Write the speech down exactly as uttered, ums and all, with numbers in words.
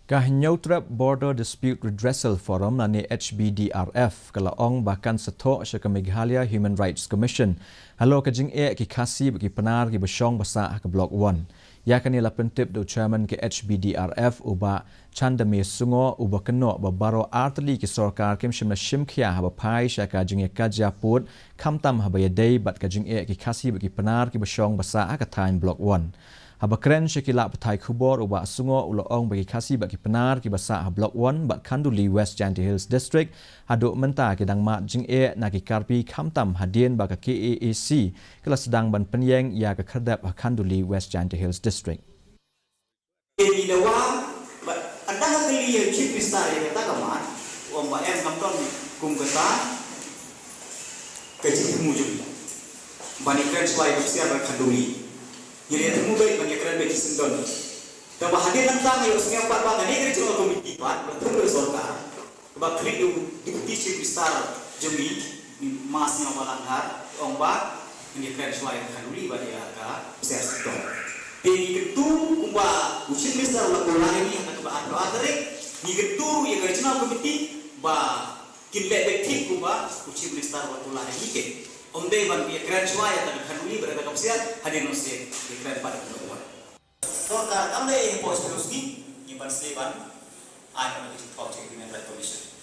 Ka Hynñiewtrep Border Dispute Redressal Forum lane H B D R F ka la ong ba kan sa thoh sha ka Meghalaya Human Rights Commission halor ka jingeh ki Khasi bad ki Pnar kiba shong ba sah ha ka Block One. Ïa kane la pyntip da u Chairman ka H B D R F u Bah Chandame Sungo uba kynnoh ba baroh artylli ki sorkar kim shym la shim khia haba phai sha ka jingïakajia pud khamtam haba ïadei bad ka jingeh ki Khasi bad ki Pnar kiba shong ba sah ha ka thaiñ Block One. Haba kren sha ki lad pathai khubor u Bah Sungo u la ong ba ki Khasi bad ki Pnar kiba sah ha Block One bad Khanduli West Jaintia Hills District haduh mynta ki dang mad jingeh na ki karbi khamtam hadien ba ka K A A C ka la sdang ban pynïeng ïa ka khyrdep ha Khanduli West Jaintia Hills District. Ïa ngi dawa ba ynda ka kylli ïa u Chief Minister ïa kata ka mat, u ong ba em, kam don kum kata ka jingthmu jong ngi ban ïakren shuwa ïa ka psiar ka Khanduli. Ngi la ïa thmu beit ban ïakren beit shisien don. Te ba hadien nangta ngi ïohsngew pat ba kane ka Regional Committee pat ba thmu da u sorkar, ba khlieh da u Deputy Chief Minister jong ngi, Ma Sniawbhalang Dhar, ong ba ngin ïakren shuwa ïa ka Khanduli bad ïa ka Psiar Sitok. Te ngi kyntu kumba u Chief Minister u la kular ïa ngi ha ka kaba arphew ar tarik, ngi kyntu ïa ka Regional Committee ba kin leh beit thik kumba u Chief Minister u la kular ïa ngi. Te ym dei ban ïakren shuwa ïa ka Khanduli bad ïa ka Psiar hadien ngi ïakren pat ïa ka Sorkar kam dei hapoh shnong sngi, ngi ban sdie ban ai ka notice of Human Rights Commission.